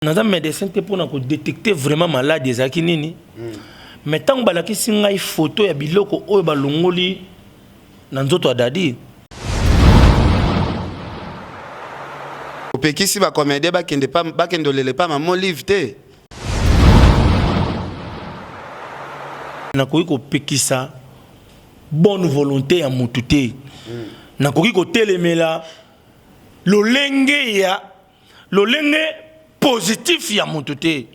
Naza medecin te pona ko detecter vraiment malade ezalaki nini mais tango balakisi ngai photo ya biloko oyo balongoli na nzoto ya Daddy. Opekisi ba comedien bakende pa bakende olela epa mama olive te. Nakoki kopekisa bonne volonte ya mutu te. Nakoki kotelemela lolenge ya Lolenge positif ya mutu te.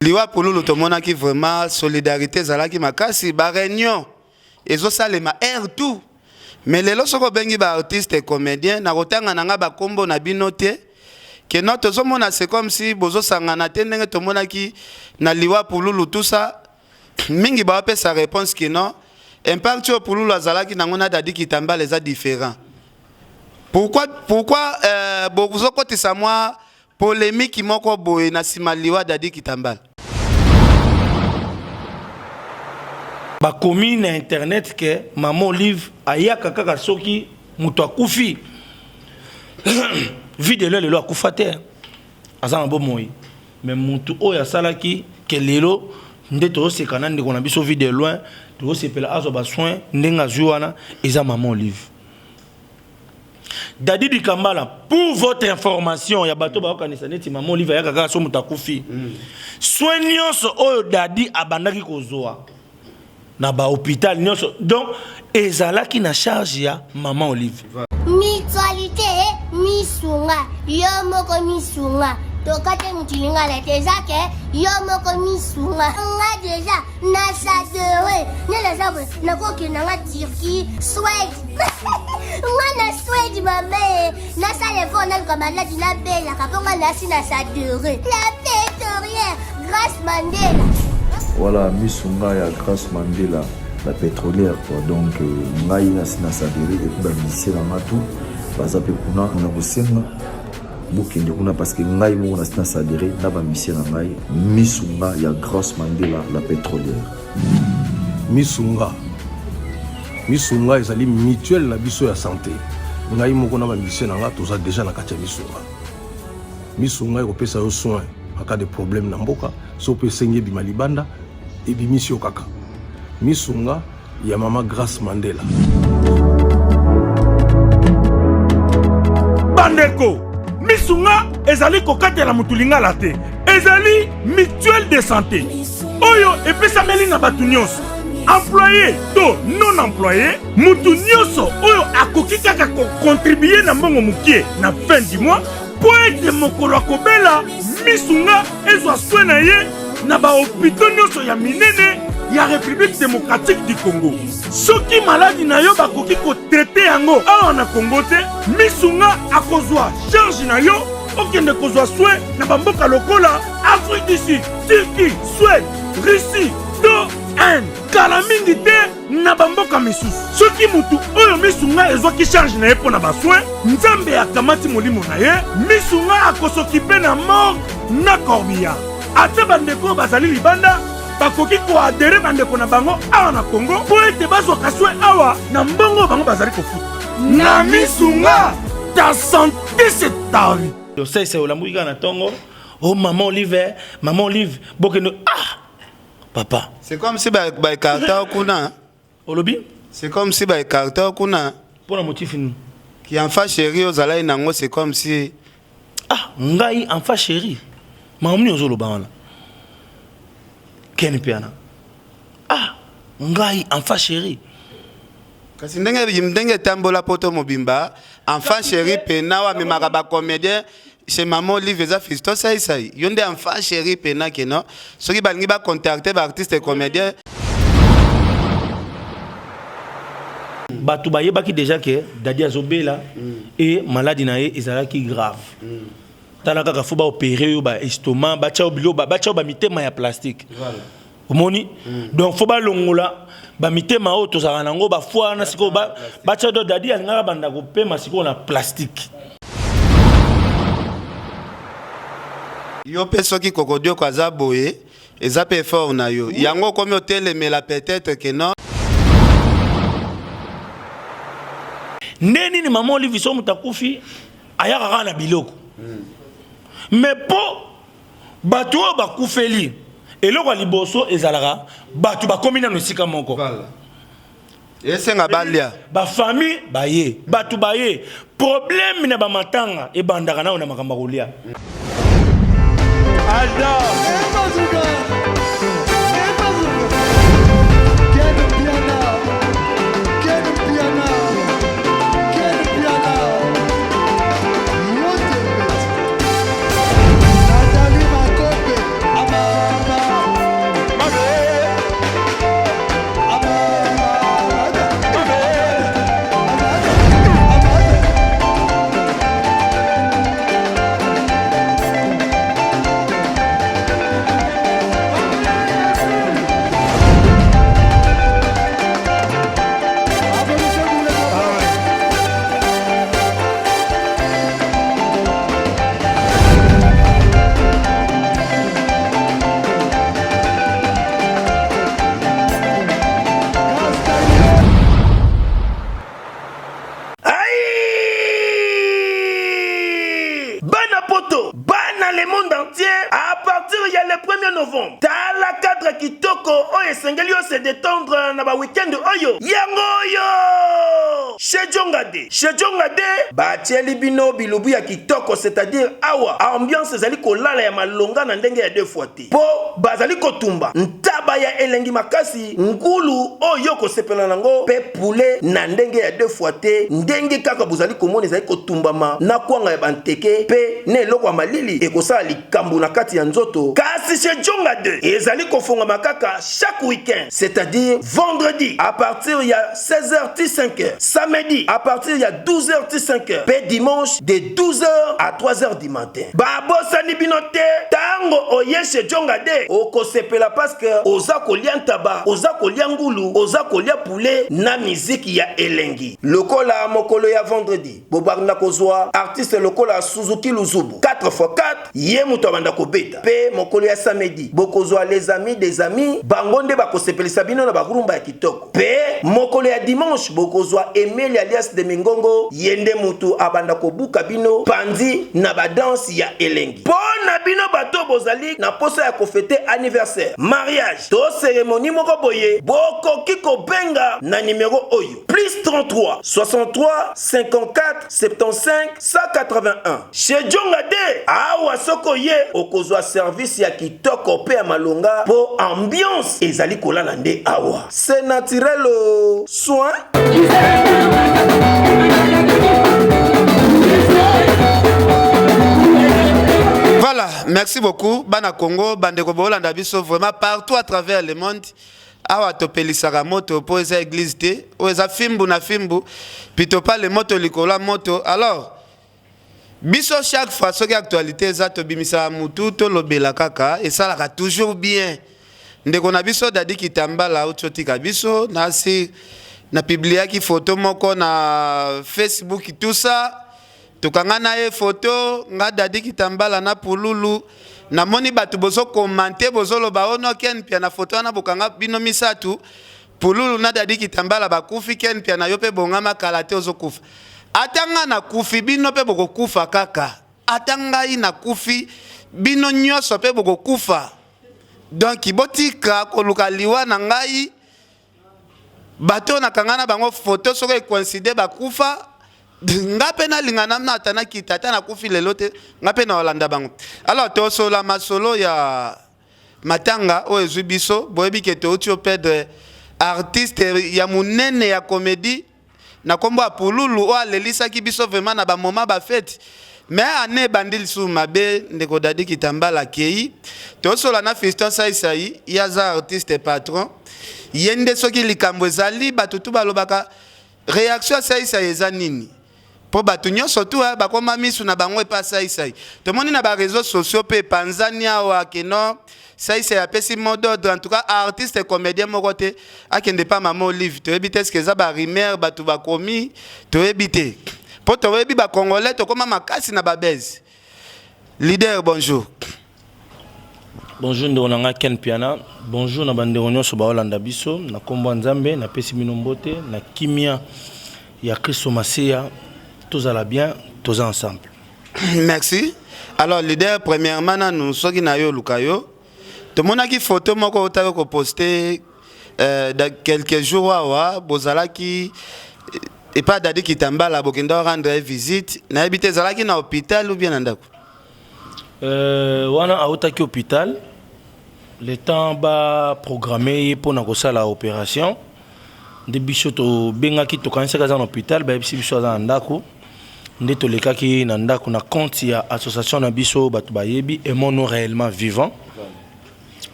Liwa pululu tomonaki vraiment solidarite ezalaki makasi ba reunion ezosalema heure tout mais lelo soki obengi ba artiste comedien nakotanga na nga bakombo na bino te ke non tozomona c'est comme si bozosangana te ndenge tomonaki na liwa pululu tout ça Mingi ba pesa reponse que non impact oyo Pululu azalaki nango na Daddy Kitambala eza different. Pourquoi pourquoi euh, bozo kotisa mwa polemique moko boye na sima liwa Daddy Kitambala? Bakomi na internet ke mama Olive ayaka kaka soki moto akufi. Vie de lelo akufa te. Aza na bomoi. Mais mutu oyo asalaki ke lelo nde tozoseka na ndeko na biso vie de loin tozosepela azwa ba soins ndenge azwi wana eza maman Olive. Daddy Dikambala pour votre information ya bato baokanisa neti maman Olive ayaka kaka so moto akufi. Mm. Soins nyonso oyo Daddy abandaki kozwa na ba hôpital nyonso donc ezalaki na charge ya maman Olive. Mutualité misunga yo moko misunga tokate mutu lingala te eza ke yo moko misunga nga deja na sadere nde naza boye nakokende nga turquie swede nga na swede mame nasala effort naluka maladi nabelaka mpo nga nasi na sadere la pétorière Grace Mandela. Voilà misu nga ya Grace Mandela la pétrolière quoi donc euh, ngai nasi na sadere et puis ba musicien na nga tout baza pe kuna na kosenga bokende kuna parce que ngai moko nasi na sadere na ba musicien na ngai misu nga ya Grace Mandela la pétrolière. Misunga misunga ezali mutuelle na biso ya santé ngai moko na ba musicien na nga toza deja na kati ya misunga Misunga ekopesa yo soin en cas de problème na mboka, soki mpe esengi ebima libanda, ebimisi yo kaka. Misunga ya mama Grace Mandela. Bandeko, misunga ezali kokatela motu lingala te, ezali mutuelle de santé oyo epesameli na bato nyonso employé to non employé motu nyonso oyo akoki kaka kokontribue na mbongo mokie na fin du mois mpo ete mokolo akobela misunga ezwa soin na ye na bahopito nyonso ya minene ya Republique démocratique du Congo. Soki maladi na yo bakoki kotraite yango awa na Congo te, misunga akozwa charge na yo okende kozwa soin na bamboka lokola Afrique du Sud, Turquie, Suède, Russie to Inde. Kala mingi te na bamboka misusu. Soki mutu oyo misunga ezwaki charge na ye mpo na basoin, Nzambe akamati molimo na ye, misunga akosokipe na morgue na corbillard. Ata bandeko oyo bazali libanda bakoki koadere bandeko na bango awa na Congo mpo ete bazwaka soin awa na mbongo oyo bango bazali kofuta. Na misunga, ta sante c'est ta vie. Osalisa olambuki kaka na ntongo, oh maman Olive, maman Olive, bokende ah papa. C'est comme si ba ba écarta kuna. Olobi? C'est comme si ba écarta kuna. Pona motif nini? Ki enfant chéri ozalaki nango c'est comme si Ah, ngai enfant chéri. Makambo nini ozoloba wana? Ken Piana. Ah, ngai enfant chéri. Kasi ndenge ndenge etambola poto mobimba enfant chéri pena oyo amemaka ba comédien chez maman Olive eza Fiston Saisai yo nde enfant chéri pena ke non soki balingi ba contacter ba artiste comédien bato bayebaki déjà ke Dadi azobela mm. et maladi na ye ezalaki grave mm. tala kaka fo baopere yo ba estomac batya yo biloko batya yo bamitema ya plastique voilà. omoni mm. donc fo balongola bamitema oyo tozalaka nango bafoi wana sikoyo batya do dadi alingaka banda kopema sikoyo na plastique yo mpe soki kokodioko aza boye eza mpe effort na yo yango okomi otelemela peut-être que non nde nini mama olive so moto akufi. Ayaka kaka na biloko. Mais po bato oyo bakufeli, eloko ya liboso ezalaka bato bakomi nano esika moko. Voilà. Esenga balia. Ba famille baye, bato baye. Problème na ba matanga ebandaka nao na makambo ya kolia. Alda. Bana poto, bana le monde entier à partir ya le 1er novembre. Tala cadre kitoko oyo esengeli yo se détendre na ba week-end oyo. Yango oyo! Chez Djongade. Chez Djongade, batieli bino bilubu ya kitoko, c'est-à-dire awa ambiance ezali kolala ya malonga na ndenge ya deux fois te. Mpo bazali kotumba ntaba ya elengi makasi, ngulu oyo okosepela nango mpe poulet na ndenge ya deux fois te, ndenge kaka bozali komona ezali kotumbama na kwanga ya banteke mpe na eloko ya malili ekosala likambo na kati ya nzoto. Kasi chez Djonga 2 ezali kofongama kaka chaque week-end, c'est-à-dire vendredi à partir ya 16h ti 5h, samedi à partir ya 12h ti 5h mpe dimanche de 12h à 3h du matin. Babosani bino te, tango oye chez Djonga de okosepela parce que oza kolia ntaba, oza kolia ngulu, oza kolia poulet na miziki ya elengi. Lokola mokolo ya vendredi bobanda kozwa artiste lokola Suzuki Luzubu 4x4 ye moto abanda kobeta, pe mokolo ya samedi bokozwa les amis des amis, bango nde bakosepelisa bino na ba rumba ya kitoko. Pe mokolo ya dimanche bokozwa Emelia alias de Mingongo, ye nde mutu abanda kobuka bino panzi na ba danse ya elengi. Po na bino bato bozali na posa ya kofete anniversaire, mariage to ceremonie moko boye, bokoki kobenga na numero oyo, plus 33 63 54 75 181. Chez Djonga de awa soki oye okozwa service ya kitoko pe ya malonga po ambiance ezali kolala nde awa. C'est naturel oh. Soin. Voilà, merci beaucoup bana Congo, bandeko bolanda biso vraiment partout à travers le monde. Awa topelisaka moto po eza église te, oyo eza fimbu na fimbu, pitopale moto likolo ya moto. Alors biso chaque fois soki actualité eza tobimisaka mutu tolobela kaka, esalaka toujours bien. Ndeko na biso Dadi Kitambala auti otika biso nasi na publiaki photo moko na Facebook tout ça, tokanga na ye photo nga Dadi Kitambala na Pululu. Namoni bato bozo commenter bozoloba ono Ken Mpiana na photo wana bokanga bino misatu Pululu na Dadi Kitambala bakufi, Ken Mpiana yo pe bongama kala te ozokufa. Ata nga nakufi bino pe bokokufa kaka, ata ngai nakufi bino nyonso pe bokokufa. Donc botika koluka liwa na ngai. Bato oyo nakanga na bango photo soki ecoïncide bakufa, nga pe nalinga na ata nakita, ata nakufi lelo te, nga pe naolanda bango. Alors tosola masolo ya matanga oyo ezwi biso. Boyebi ke touti operdre artiste ya monene ya comédie na kombo ya Pululu oyo alelisaki biso vraiment na ba moment ba fete. Mais année ebandi lisusu mabe, ndeko Dadi Kitambala akei. Tosola na Fiston Saisai, ye aza artiste patron. Ye nde soki likambo ezali bato tu balobaka réaction ya Saisai eza nini? Po bato nyonso tu bakoma misu na bango epa Saisai. Tomoni na ba réseaux sociaux pe epanzani awa ke non Saisai apesi mot d'ordre, en tout cas artiste comédien moko te akende pa Mama Olive. Toyebi te est-ce que eza ba rumeur bato bakomi, toyebi te. Po toyebi ba Congolais tokoma makasi na ba buzz. Leader, bonjour. Bonjour ndeko na nga Ken Piana. Bonjour na bandeko nyonso baolanda biso na kombo ya Nzambe, napesi bino mbote na kimia ya Kristo Masiya. Tozala bien, toza ensemble. Merci. Alors leader, premièrement nanu soki na yo luka yo, tomonaki photo moko otaki koposte dans quelques jours awa, bozalaki epa Dadi Kitambala, bokenda rendre ye visite. Nayebi te, ezalaki na hôpital ou bien na ndako? Wana autaki hôpital, le temps baprogramme ye mpona kosala opération nde biso tobengaki. Tokanisaki aza na hôpital, bayebisi biso aza na ndako. Nde tolekaki na ndako na compte ya association na biso, bato bayebi, Aimons-nous réellement vivant,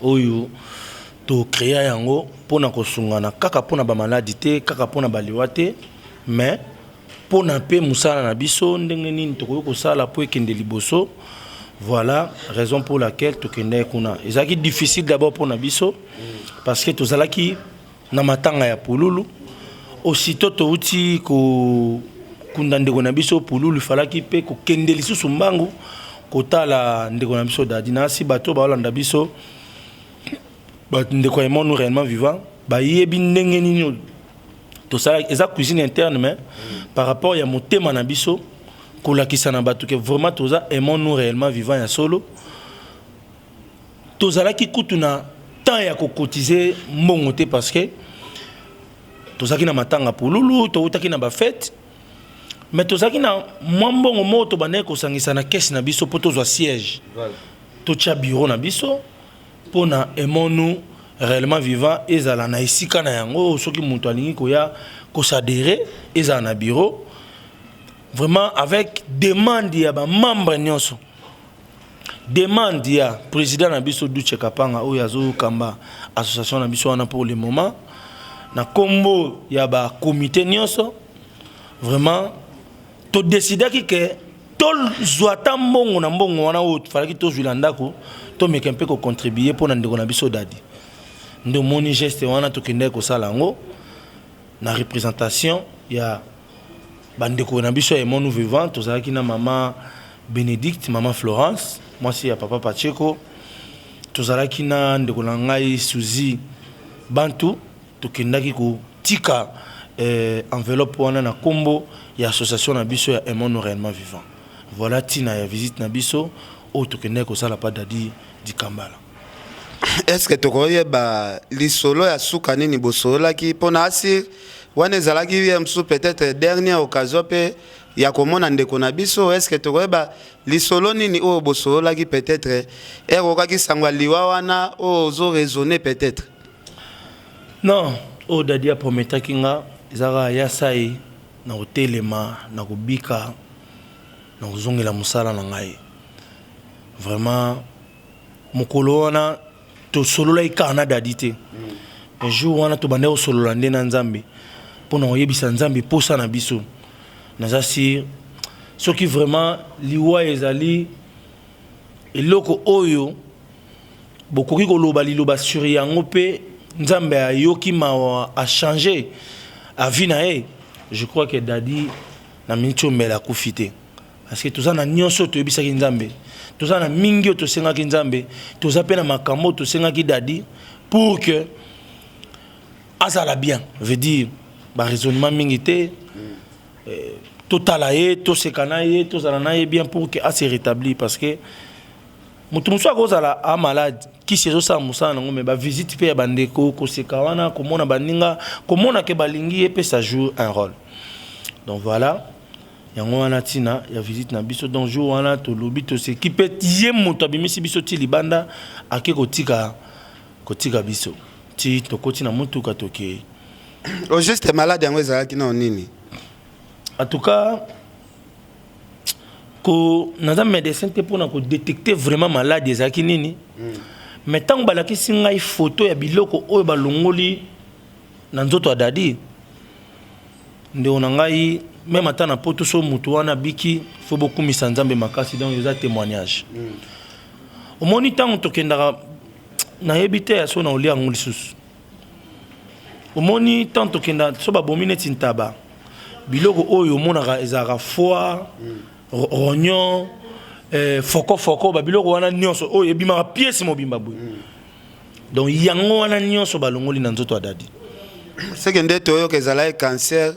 oyo tocréa yango mpona kosungana, kaka mpona bamaladi te, kaka mpona baliwa te, mais mpona mpe mosala na biso, ndenge nini tokoki kosala mpo ekende liboso. Voilà raison pour laquelle tokendaki kuna. Ezalaki difficile d'abord mpona biso parce que tozalaki na matanga ya Pululu. Aussitôt touti kokunda ndeko na biso Pululu, falaki mpe kokende lisusu mbangu kotala ndeko na biso Dadi. Nasi bato baolanda biso, ndeko ya Aimons-nous réellement vivant bayebi ndenge nini tosala. Eza cuisine interne, mais par rapport ya motema na biso, kolakisa na bato ke vraiment toza Aimons-nous réellement vivant ya solo. Tozalaki kutu na temps ya kokotize mbongo te parce que tozalaki na matanga Pululu, toutaki na bafete, mais tozalaki na mwa mbongo moko tobandaki kosangisa na kese na biso mpo tozwa siège, totya bureau na biso mpona Aimons-nous réellement vivant ezala na esika na yango. Soki moto alingi koya koadhérer, ezala na bureau. Vraiment, avec demande ya bamembre nyonso, demande ya président na biso Duche Kapanga oyo azokamba association na biso wana pour le moment, na nkombo ya bakomité nyonso, vraiment todécidaki ke tozwa ata mbongo na mbongo wana oyo falaki tozwila ndako, tomeka mpe kocontribue mpo na ndeko na biso Dadi. Nde omoni geste wana tokendaki kosala yango na représentation ya bandeko na biso ya Aimons-nous vivant. Tozalaki na mama Bénédicte, mama Florence, mwasi ya papa Pacheco, tozalaki na ndeko na ngai Suzi Bantu. Tokendaki kotika enveloppe wana na nkombo ya association na biso ya Aimons-nous réellement vivant. Voilà ntina ya visite na biso oyo tokendaki kosala pa Dadi Dikambala. Est ce que tokoyeba lisolo ya suka nini bosololaki? Mpona asi wana ezalaki ye mosusu peut-être dernière occasion mpe ya komona ndeko na biso. Est ce que tokoyeba lisolo nini oyo bosololaki, peut-être ekokaki sango ya liwa wana oyo ozoraisonne peut-être? Non, oyo Dadi aprometaki nga eza kaka ya sai na kotelema, na kobika, na kozongela mosala na ngai. Vraiment, mokolo wana tosololaki kaka na Dadi te, mais jour wana tobandaki kosolola nde na Nzambe mpona koyebisa Nzambe posa na biso. Naza sûr, soki vraiment liwa ezali eloko oyo bokoki koloba liloba sur yango mpe Nzambe ayoki mawa, achange avis na ye, je crois que Dadi na miniti oyo mbele akufi te, parce que toza na nyonso oyo toyebisaki Nzambe, toza na mingi oyo tosengaki Nzambe, toza mpe na makambo oyo tosengaki Dadi pour que azala bien. Veut dire baraisonnement mingi te, totala ye, toseka na ye, tozala na ye bien pour que ase rétablir, parce que moto mosusu akozala amalade, kisi ezosala mosala nango, mais bavisite mpe ya bandeko, koseka wana, komona baninga, komona ke balingi ye mpe, ça joue un rôle. Donc voilà, yango wana ntina ya visite na biso. Donc jour wana tolobi, toseki mpe, ye moto abimisi biso ti libanda, ake kotika biso ti tokoti na motuka, tokei. Au juste, malade yango ezalaki nao nini? En tout cas, ko naza médecin te mpona kodétecte vraiment malade ezalaki nini, mais ntango balakisi ngai photo ya biloko oyo balongoli na nzoto ya Dadi, ndeko na ngai, même ata na poto so motu wana abiki, fo bokumisa Nzambe makasi. Donc eza témoignage. Omoni, ntango tokendaka, nayebi te ya so na olia yango lisusu. Omoni, ntango tokenda so babomi neti ntaba, biloko oyo omonaka ezalaka foie, rognon, fokofoko, babiloko wana nyonso oyo ebimaka pièce mobimba boye. Donc yango wana nyonso balongoli na nzoto ya Dadi. Seke nde toyoka ezalaki cancer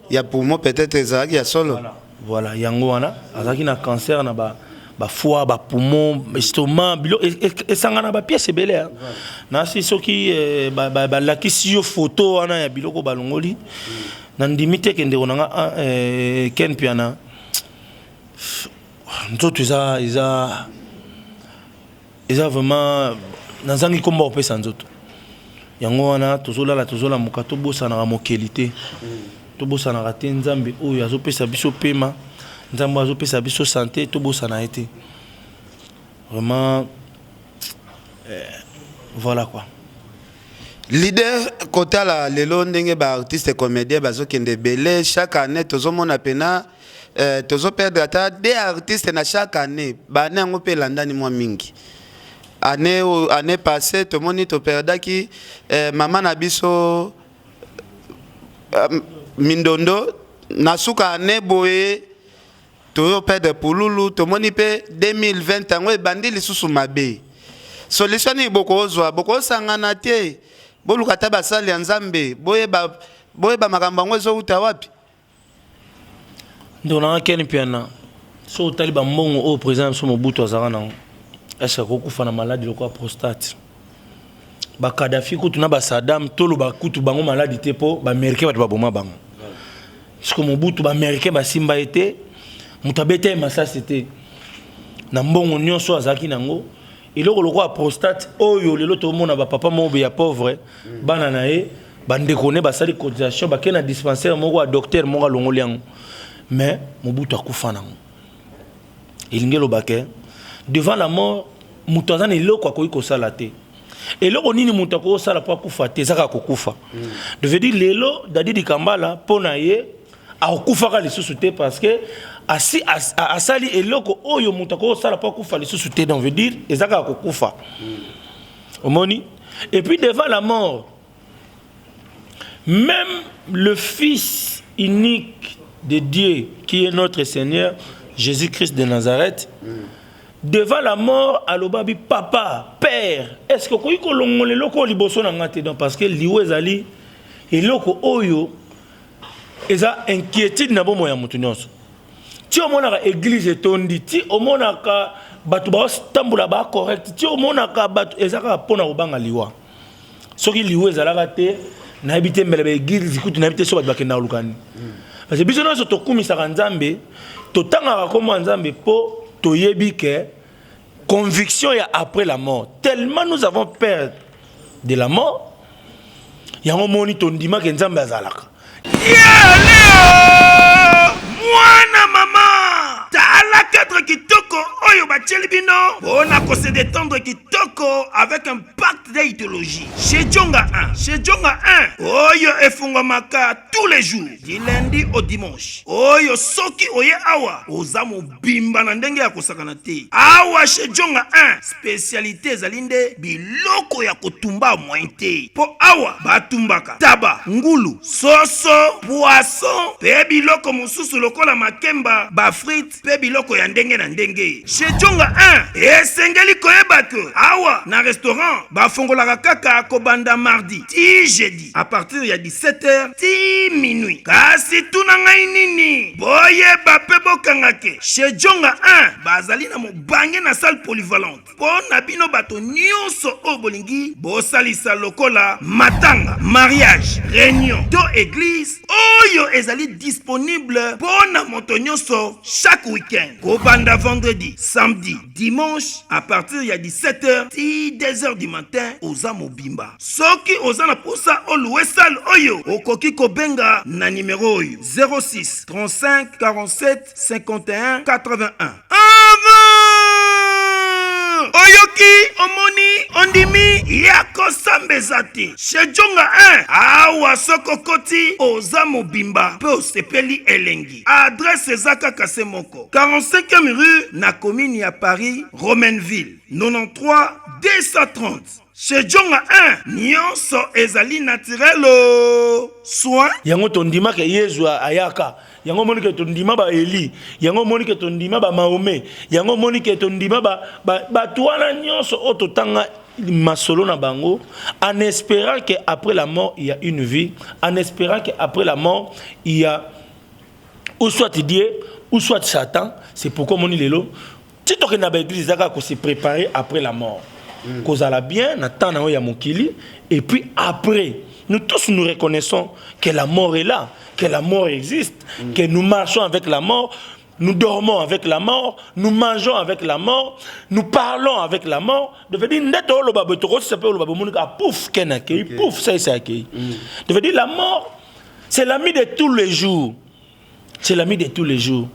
ya poumon, peut-être ezalaki ya solo? Voilà. Voilà, yango wana azalaki na cancer na ba ba foie, ba poumon, estomac, bilo esangana ba pièces ebele hein. Nasi soki eh, balakisi ba, ba yo photo wana ya biloko balongoli na ndimi te ke ndeko na nga ah, eh, Ken Piana nzoto eza eza eza vraiment nazangi kombo kopesa nzoto yango wana tozolala tozolamuka tobosanaka mokeli te tobosanaka te nzambe oyo azopesa biso pema nzambe oyo azopesa biso sante tobosana ye te vraiment eh, voilà quoi. Leader kotala lelo ndenge ba artiste comédien bazokende ebele chaque année tozomona pena eh, tozo perdre ata deux artistes na chaque année ba année yango mpe elandani mwa mingi année année passée tomoni toperdaki eh, mama na biso eh, mindondo na suka année boye Tozo perdre pululu tomoni pe 2020 yango ebandi lisusu mabe solution nini bokozwa bokosangana te boluka ata basali ya nzambe boyeba boyeba makambo yango ezowuta wapi Ndeko na nga Ken Mpiana, soki otali ba mbongo oyo president na biso Mobutu azalaka nango, est ce que akokufa na maladi lokola prostate? Ba Kadhafi kutu na ba Saddam toloba kutu bango maladi te po ba Americains bato baboma bango. Siko Mobutu ba Americains basimba ye te, moto abeta ye masasi te. Na mbongo nyonso azalaki nango, eloko lokola prostate oyo lelo tomona ba papa moko ya pauvre bana na ye bandeko ne basali cotisation bakei na dispensaire moko ya docteur moko alongoli yango mais Mobutu akufa nango. Elingi eloba ke devant la mort moto aza na eloko akoki kosala te. Eloko nini moto akoki kosala mpo akufa te? Eza kaka kokufa. De veut dire lelo Dadi Dikambala mpo na ye akokufaka lisusu te parce que asi as, asali eloko oyo moto akoki kosala mpo akufa lisusu te. Donc veut dire eza kaka kokufa. Omoni? Et puis devant la mort, même le Fils unique de Dieu qui est notre Seigneur Jésus-Christ de Nazareth, devant la mort alobabi papa père est-ce que okoki kolongola eloko oyo liboso na nga te? Donc parce que liwa ezali eloko oyo eza inquiétude na bomoi ya moto nyonso. Ti omonaka église etondi, ti omonaka bato baotambola ba correct, ti omonaka bato eza kaka mpona kobanga liwa. Soki liwa ezalaka te, nayebi te mbele ba église kutu nayebi te so bato bakendaka koluka nini. Parce que biso nyonso tokumisaka Nzambe, totangaka kombo ya Nzambe mpo toyebi ke conviction ya après la mort. Tellement nous avons peur de la mort, yango moni tondimaka Nzambe azalaka. Leo mwana mama, tala cadre kitoko oyo batieli bino mpona ko se détendre kitoko avec un pacte d'idéologie chez Djonga 1. Chez Djonga 1 oyo efungwamaka tous les jours du lundi au dimanche. Oyo soki oye awa oza mobimba na ndenge ya kosakana te. Awa chez Djonga 1 spécialité ezali nde biloko ya kotumba moyen te, mpo awa batumbaka taba, ngulu, soso, poisson mpe biloko mosusu lokola makemba, ba frites mpe biloko ya ndenge na ndenge. Chez Djonga 1 esengeli koyeba ke awa na restaurant bafongolaka kaka kobanda mardi ti jeudi à partir ya 17h ti minuit. Kasi tuna ngai nini? Boyeba mpe bokanga ke chez Djonga 1 bazali na mobange na salle polyvalente mpo na bino bato nyonso oyo bolingi bosalisa lokola matanga, mariage, reunion to eglise oyo ezali disponible mpo na moto nyonso chaque week-end kobanda vendredi, samedi, dimanche à partir ya 17h ti 2h du matin. Oza mobimba. Soki oza na posa oluwe salle oyo, okoki kobenga na nimero oyo 06 35 47 51 81. Avant! Oyoki, omoni, ondimi, ya kosamba eza te. Chez Djonga 1, awa soki okoti, oza mobimba mpe osepeli elengi. Adresse eza kaka se moko, 45e rue na commune ya Paris, Romainville, 93 230. Chez Djonga 1, nyonso ezali naturel o soin. Yango tondima ke Yezu ayaka. Yango omoni ke tondima ba Elie. Yango omoni ke tondima ba Mahomet. Yango omoni ke tondima ba, ba bato wana nyonso oyo totanga masolo na bango, en espérant que après la mort il y a une vie, en espérant que après la mort il y a ou soit Dieu. Ou soit Satan. C'est pourquoi omoni lelo ti tokende na baeglise, eza kaka kose préparer après la mort, kozala bien na temps na oyo ya mokili. Et puis après, nous tous, nous reconnaissons que la mort est là, que la mort existe, que nous marchons avec la mort, nous dormons avec la mort, nous mangeons avec la mort, nous parlons avec la mort. De veut dire nde toloba boye, tokosisa mpe oloba bomoni kaka pouf, ken akei, pouf, saisa akei. De veut dire la mort, c'est l'ami de tous les jours, c'est l'ami de tous les jours.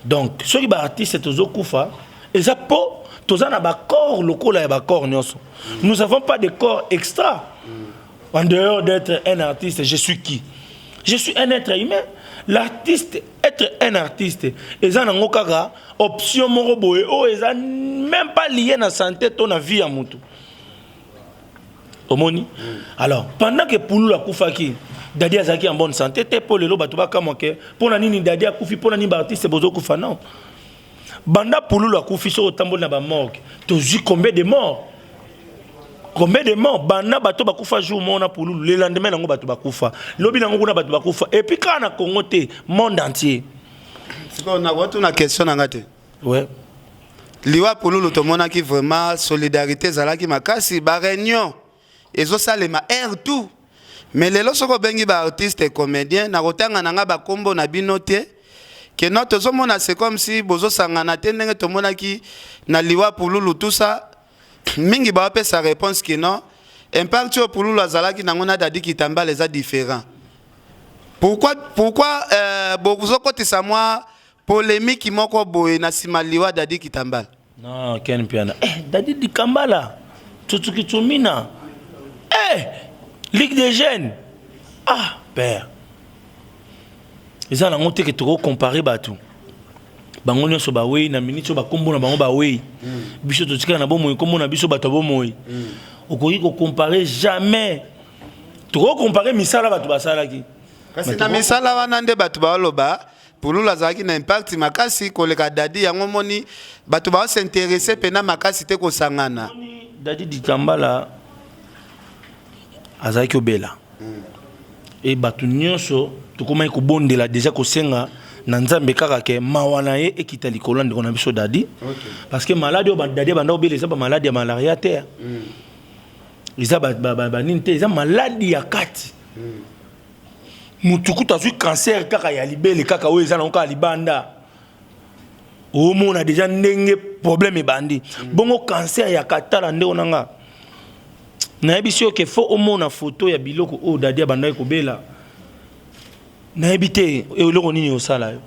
Donc soki baartiste tozokufa, eza mpo toza na bacorps lokola ya bacorps nyonso. Nous avons pas de corps extra. En dehors d'être un artiste, je suis qui? Je suis un être humain. L'artiste, être un artiste, eza nango kaka option moko boye oyo eza même pas lié na santé to na vie ya motu, omoni. Alors pendant que Pululu akufaki, Dadi azalaki en bonne santé te. Mpo lelo bato bakamwa ke mpo na nini Dadi akufi, mpo na nini baartiste bozokufa. Non, banda Pululu akufi, soki otamboli na bamorgue, tozwi combien de morts, combien de morts? Banda bato bakufa jour moko na Pululu, le lendemain nango bato bakufa, lobi nango kuna bato bakufa. Et puis kaka na Congo te, monde entier. Sikoyo nakotuna question na nga te. Ouais. Liwa Pululu, tomonaki vraiment solidarité ezalaki makasi, baréunion ezosalema aire tout. Mais lelo soki obengi baartiste comédien, nakotanga na nga bakombo na bino te, ke no tozomona, c'est comme si bozosangana te ndenge tomonaki na liwa Pululu. Tout ça, mingi bawapesa réponse ke non, impact oyo Pululu azalaki nango na Dadi Kitambala eza différent. Pourquoi bozokotisa mwa polémique moko boye na nsima liwa Dadi Kitambala? Non, Ken Mpiana, eh, Dadi Dikambala, Tsutsuki Tsumina, eh, Ligue des jeunes, ah père, eza nango te ke tokocompare bato. Bango nyonso bawei na miniti oyo, bakombo na bango bawei. Biso totikala na bomoi, kombo na biso bato ya bomoi. Okoki kocompare jamais. Tokocompare misala bato basalaki. Kasi na misala wana nde bato baoloba Pululu azalaki na impact makasi koleka Dadi. Yango moni bato baosinteresse mpena makasi te kosangana. Dadi Dikambala azalaki obela e bato nyonso tokomaki kobondela déjà, kosenga na Nzambe kaka ke mawa na ye ekita likolo ya ndeko na biso Dadi, parce que maladi oyo Dadi abanda kobela eza bamaladi ya malaria te, eza banini te, eza maladi ya kati. Mutu kutu azwi cancer kaka ya libele, kaka oyo eza nango kaka libanda, omona déjà ndenge problème ebandi. Bongo cancer ya katala, ndeko na nga, nayebi si oke fo omona foto ya biloko oyo Dadi abandaki kobela, nayebi te eloko nini osala yo.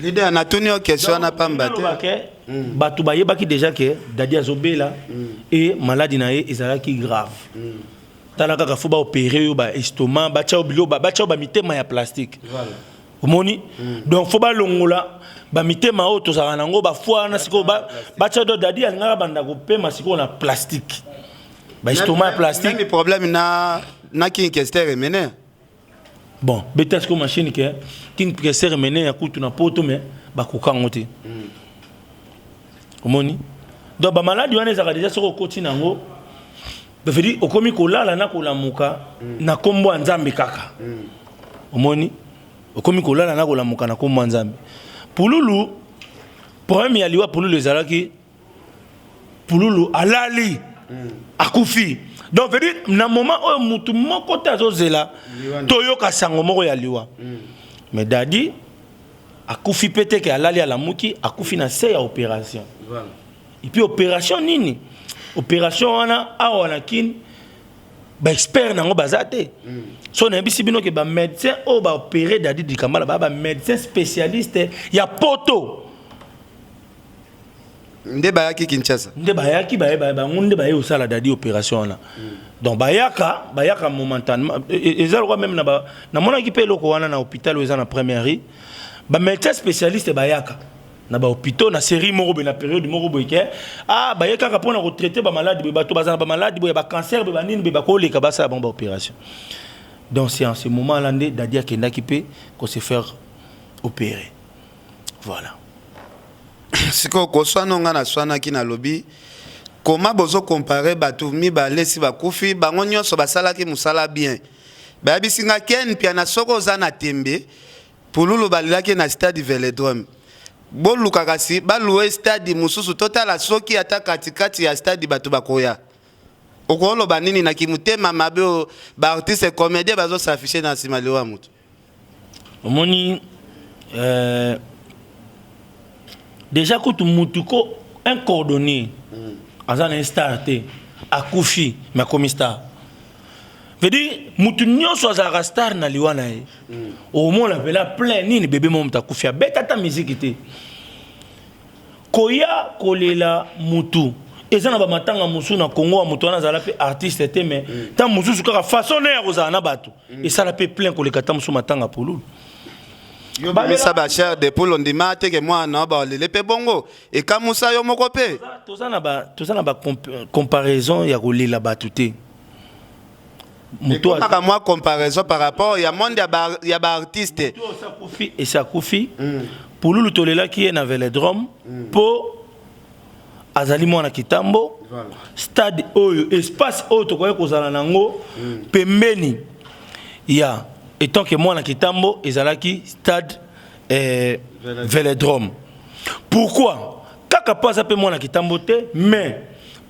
Leader, natuni yo question wana pamba te. Ke bato bayebaki déjà ke Dadi azobela e maladi na ye ezalaki grave. Tala kaka, fo baopere yo baestomac, batya yo biloko, batya yo bamitema ya plastique, omoni. Donc fo balongola bamitema oyo tozalaka nango, bafoi wana sikoyo batya do. Dadi alingaka banda kopema sikoyo na plastique, baestomac ya plastique. Même problème na King Kester Emene. Bon, beta sikoyo machine ke King Kester Emene ya kutu na poto, me bakoka yango te, omoni. Donc bamaladi wana ezalaka déjà, soki okoti nango, veut dire okomi kolala na kolamuka na nkombo ya Nzambe kaka, omoni. Okomi kolala na kolamuka na nkombo ya Nzambe. Pululu, problème ya liwa Pululu ezalaki, Pululu alali, akufi. Donc veut dire na moment oyo mutu moko te azozela toyoka sango moko ya liwa. Mais Dadi akufi mpe te ke alali, alamuki, akufi na se ya opération. Et puis opération nini? Opération wana awa na Kini, baexpert nango baza te. So nayebisi bino ke bamédecin oyo baopéré Dadi Dikambala baa bamédecin spécialiste ya poto. Nde bayaki Kinshasa. Nde bayaki, baye bango nde baye kosala Dadi opération wana. Donc bayaka momentanément. Eza lokwa même na namonaki mpe eloko wana na hôpital oyo eza na première rue, bamédecin spécialiste bayaka na bahôpitaux na série moko boye, na période moko boye, ke ah, baye kaka mpona kotraite bamaladi boye, bato baza na bamaladi boye, bacancer boye, banini boye, bakoleka basala bango baopération. Donc c'est en ce moment là nde Dadi akendaki mpe kose faire opérer, voilà. Sikoyo koswana nga naswanaki, nalobi koma bozocompare bato mibale si bakufi, bango nyonso basalaki mosala bien. Bayebisi nga Ken Piana, soki oza na tembe, Pululu balelaki na stade Velodrome. Boluka kasi ba louer stade mosusu totala soki ata kati kati ya stade bato bakoya. Okoloba nini na kimutema mabe oyo ba artistes comédiens bazo s'afficher na nsima liwa ya moto? Omoni euh, déjà kutu mutu ko un cordonnier aza na ye star te, akufi mais akomi star. Veut dire mutu nyonso azalaka star na liwa na ye. Omona mpela plein nini bebe mo moto akufi abeta ata miziki te. Koya kolela mutu eza na bamatanga mosusu na Congo ya moto wana azala mpe artiste te, mais ntango mosusu kaka façon ne ya kozala na bato esala mpe plein koleka ta mosusu matanga pululu. Yo bimisa ba chair de poule, ondima te ke mwana na yo balele mpe bongo ekamusa yo moko mpe. Toza na ba toza na ba comparaison ya kolela bato te. Moto ekomaka mwa comparaison par rapport ya monde ya ba artiste. Moto akufi esi akufi. Pululu tolelaki ye na Velodrome mpo azali mwana Kitambo. Stade oyo, espace oyo tokoki kozala nango pembeni ya etant que mwana Kitambo ezalaki stade Velodrome. Pourquoi kaka mpo aza mpe mwana Kitambo te, mais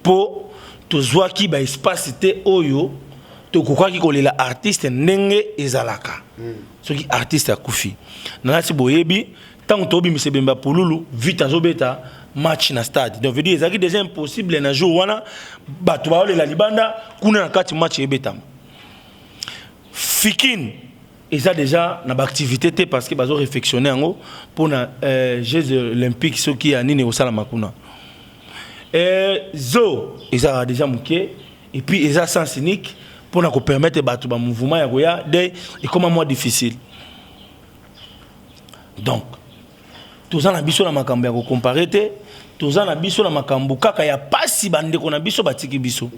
mpo tozwaki ba espace te oyo tokokaki kolela artiste ndenge ezalaka. Soki artiste akufi nalati boyebi ntango tobimisa ebembe ya Pululu, vite azobeta match na stade, donc veut dire ezalaki déjà impossible na jour wana bato baolela libanda kuna na kati match ebetama. Fikin eza déjà na baactivité te parce que bazo réfectionner yango mpona Jeux olympiques soki ya nini ekosalama kuna. Zo ezalaka déjà moke et puis eza sens unique mpona kopermettre bato bamouvement ya koya de ekoma mwa difficile. Donc toza na biso na makambo ya kocomparer te, toza na biso na makambo kaka ya pasi bandeko na biso batiki biso,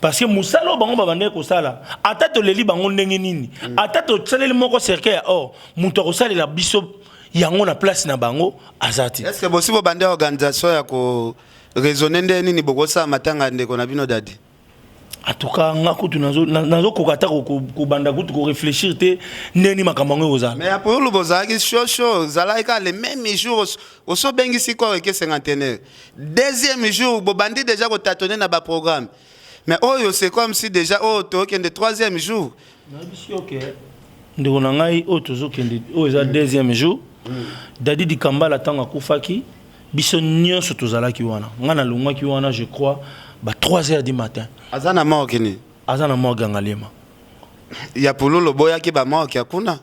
parce que mosala oyo bango babandaki kosala, ata toleli bango ndenge nini, ata tosaleli moko cercueil ya or, moto akosalela biso yango na place na bango aza te. Est ce que bosi bobandi organisation ya ko raisonner nde nini bokosala matanga ya ndeko na bino Dadi? En tout cas nga kutu nazokoka ata kobanda kutu koréfléchir te ndeni makambo yango ekozala. Mais ya Pululu bozalaki shosho, ozalaki kaka le même jour osobengisi corps eke cinquantenaire, deuxième jour bobandi déjà kotâtonner na baprogramme, mais oyo c'est comme si déjà oyo tokende troisième jour. Nayebisi yo ke ndeko na ngai, oyo tozokende oyo eza deuxième jour. Dadi Dikambala, ntango akufaki, biso nyonso tozalaki wana. Ngai nalongwaki wana, je crois, ba 3 heures du matin. Aza na morgue nini? Aza na morgue ya Ngaliema. Ya Pululu boyaki bamorgue ya kuna?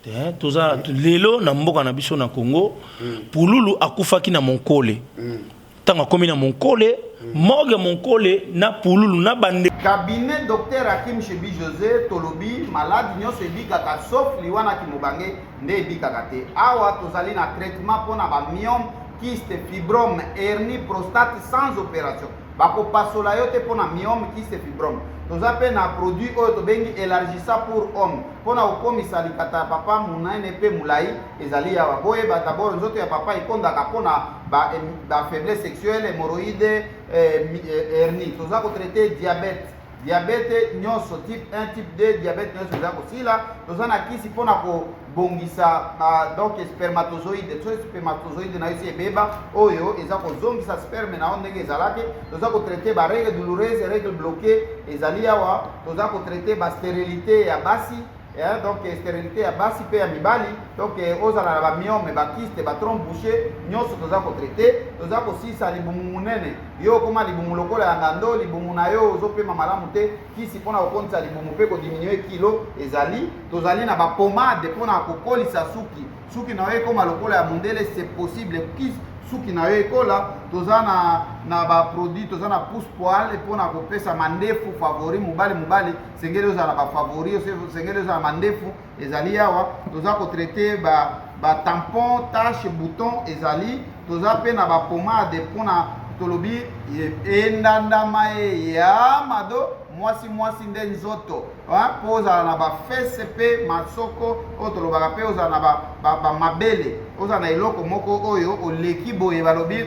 Te, toza lelo na mboka na biso na Congo. Pululu akufaki na Monkole. Ntango akomi na Monkole, morgue ya Monkole na Pululu na bande. Cabinet Docteur Hakim Chebi Jose, tolobi maladi nyonso ebikaka sauf liwa na kimobange nde ebikaka te. Awa tozali na traitement mpona ba myome, kyste, fibrome, hernie, prostate sans opération. Bakopasola yo te mpona myome, kyste, fibrome. Toza mpe na produit oyo tobengi élargissant pour homme mpona kokomisa likata ya papa monene mpe molai, ezali awa. Boyeba d'abord nzoto ya papa ekondaka mpona ba, ba faiblesse sexuelle, hémorroïde, hernie. Toza kotraiter diabète, diabète nyonso type 1, type 2, diabète nyonso eza kosila. Toza na kisi mpona kobongisa donc spermatozoïde. Soki spermatozoïde na yo esi ebeba, oyo eza kozongisa sperme na yo ndenge ezalaki. Toza kotraiter barègle douloureuse, règle bloqué, ezali awa. Toza kotraiter bastérilité ya basi, donc stérilité ya basi mpe ya mibali, donc ozala na bamyome, bakyste, batrompe bouché, nyonso toza kotraiter. Toza kosisa libumu monene. Yo okóma libumu lokola ya ngando, libumu na yo ozopema malamu te, kisi mpona kokonisa libumu mpe kodiminuer kilo ezali. Tozali na bapomade mpona kokolisa suki, suki na yo ekóma lokola ya mondele, c'est possible, kisi suki na yo ekola. Toza na baproduit, toza na pousse poil mpona kopesa mandefu favori. Mobali, mobali sengeli ozala na bafavori, sengeli ozala mandefu, ezali awa. Toza kotraiter batampon, ba tache, bouton, ezali. Toza mpe na bapomade mpona tolobi endandama ye ya mado mwasi, mwasi nde nzoto, mpo ozala na bafesses mpe masoko oyo tolobaka, mpe ozala na bamabele, ozala na eloko moko oyo oleki boye, balobi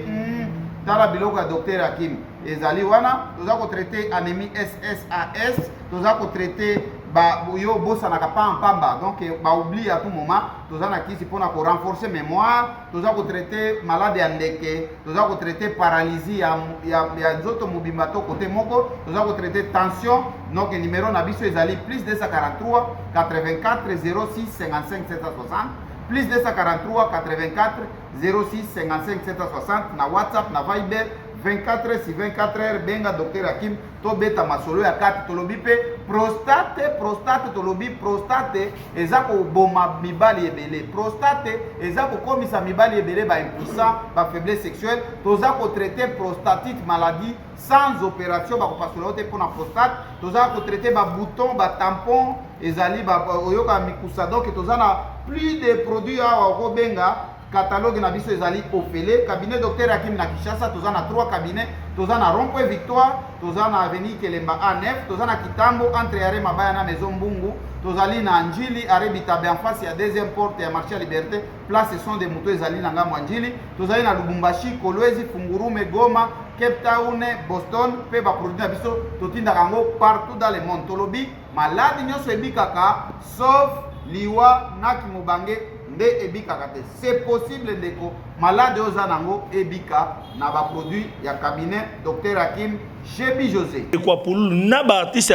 tala biloko ya docteur Hakim. Ezali wana toza kotraite anémie SSAS, toza kotraite ba yo obosanaka pamba, donc baoublie à tout moment. Toza na kisi mpona korenforcer mémoire. Toza kotraite malade ya ndeke, toza kotraite paralysie ya nzoto mobimba to kote moko, toza kotraite tension. Donc numéro na biso ezali plus 243 84 06 55 760, plus 243 84 06 55 760, na WhatsApp, na Viber, 24 sur 24 heures. Benga Docteur Hakim, tobeta masolo ya kati. Tolobi mpe prostate. Prostate, tolobi prostate eza koboma mibali ebele, prostate eza kokomisa mibali ebele baimpuissant, bafaiblesse sexuelle. Toza kotraite prostatite, maladie sans opération, bakopasola yo te mpona prostate. Toza kotraite babouton, batampon, ezali oyoka mikusa. Donc toza na plus de produit awa okobenga. Catalogue na biso ezali ofele. Cabinet Docteur Hakim na Kinshasa, toza na 3 cabinet. Toza na rond-point Victoire, toza na avenue Kelemba A9, toza na Kitambo entre arrêt Mabaya na Maison Mbungu, tozali na Njili, arrêt Bitabe, en face ya deuxième porte ya marché ya Liberté, place son de moto ezali na ngambo ya Njili. Tozali na Lubumbashi, Kolwezi, Fungurume, Goma, Cape Town, Boston, mpe baproduit na biso totindaka yango partout dans le monde. Tolobi maladi nyonso ebikaka sauf liwa na kimobange nde ebikaka te. C'est possible, ndeko, malade oyo oza nango ebika na baproduit ya cabinet Docteur Hakim Shebi José. Ekwa Pululu na baartiste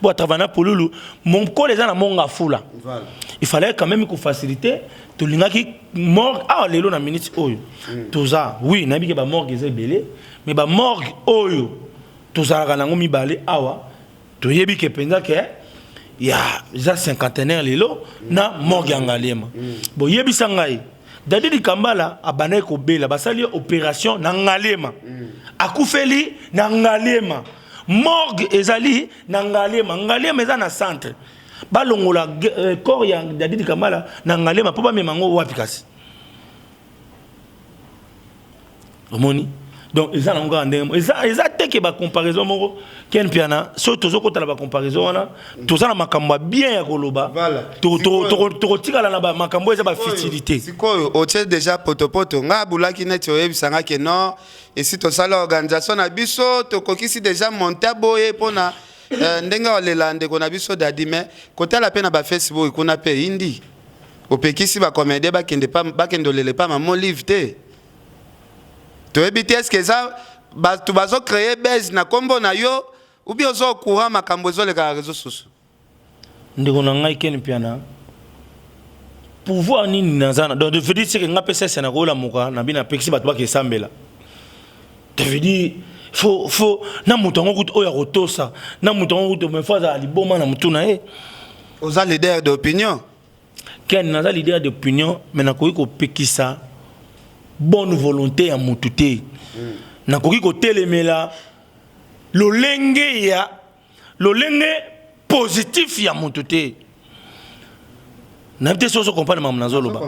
bo atravaille na Pululu, mokolo eza na Monga Fula. Il fallait quand même kofaciliter. Tolingaki morgue awa lelo na minute oyo toza. Oui, nayebi ke bamorgue eza ebele, mais bamorgue oyo tozalaka nango mibale awa, toyebi ke mpenza ke ya eza Cinquantenaire lelo na morgue ya Ngaliema. Boyebisa ngai, Dadi Dikambala abandaki kobela, basali ye opération na Ngaliema, akufeli na Ngaliema. Morgue ezali na Ngaliema, Ngaliema eza na centre. Balongola corps ya Dadi Dikambala na Ngaliema mpo bamema yango wapi? Kasi omoni, donc eza nango kaka ndenge eza te ke bacomparaison moko. Ken Piana, soki tozokotala bacomparaison wana, toza na makambo ya bien ya koloba. Tokotikala na makambo eza bafutilité. Sikoyo otie déjà potopoto. Ngai abulaki neti oyebisanga ke non, esi tosala organisation na biso, tokokisi déjà monta boye mpona ndenge olela ndeko na biso Dadi. Me kotala mpe na bafacebook kuna mpe indi opekisi bacomédien bakende bakende olela epa Mama Olive te. Toyebi te, eske eza bato bazocréer base na nkombo na yo ou bien oza courant makambo ezoleka na réseau sociaux? Ndeko na ngai Ken Piana, pouvoir nini naza na? Donc veut dire que nga mpe sese na kolamuka na bino apekisi bato bakesambela. Ça veut dire faut na moto yango kutu oyo akotosa na moto yango kutu, mais faut azala liboma na motu na ye. Oza leader d'opinion. Ken, naza leader d'opinion, mais nakoki kopekisa bonne volonté ya motu te. Nakoki kotelemela lolenge ya lolenge positif ya motu te. Nayebi te soki ozocomprendre makambo nazoloba.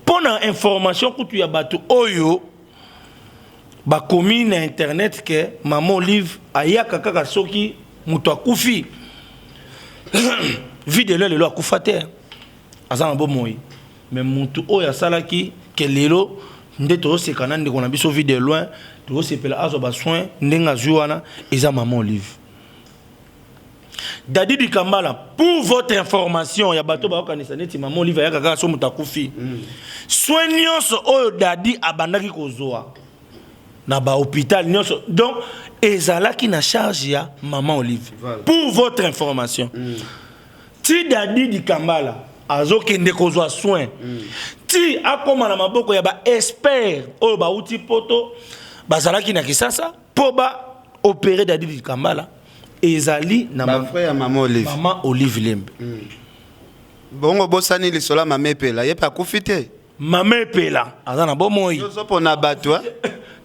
Mpo na information kutu ya bato oyo bakomi na internet ke Mama Olive ayaka kaka soki moto akufi, vide lelo akufa te, aza na bomoi. Mais motu oyo asalaki ke lelo nde tozoseka na ndeko na biso Vie de Loin, tozosepela azwa basoin ndenge azwi wana, eza Mama Olive. Dadi Dikambala, pour votre information ya bato baokanisa neti Mama Olive ayaka kaka so moto akufi, soin nyonso oyo Dadi abandaki kozwa na bahôpital nyonso, donc ezalaki na charge ya Mama Olive. Pour votre information, ti Dadi Dikambala azokende kozwa soin, ti akóma na maboko ya baexpert oyo bauti Poto, bazalaki na Kisasa mpo baopérer Dadi Dikambala, ezali na bafrère ya Mama Olive. Mama Olive Lembe. Bongo bosani lisolo ya Mama Epela, ye mpe akufi te. Mama Epela aza na bomoi. Ozopona bato?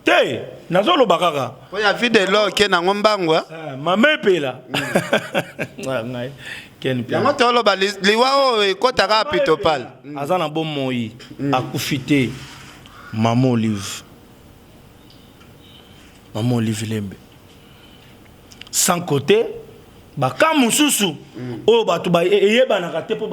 Te, nazoloba kaka. Po ya Vie de Loin oke nango mbangu. Mama Epela ngai Ken. Yango toloba liwa oyo ekɔtaka pitopale. Aza na bomoi, akufi te. Mama Olive, Mama Olive Lembe, sans côté baka mosusu oyo bato eyebanaka te mpo.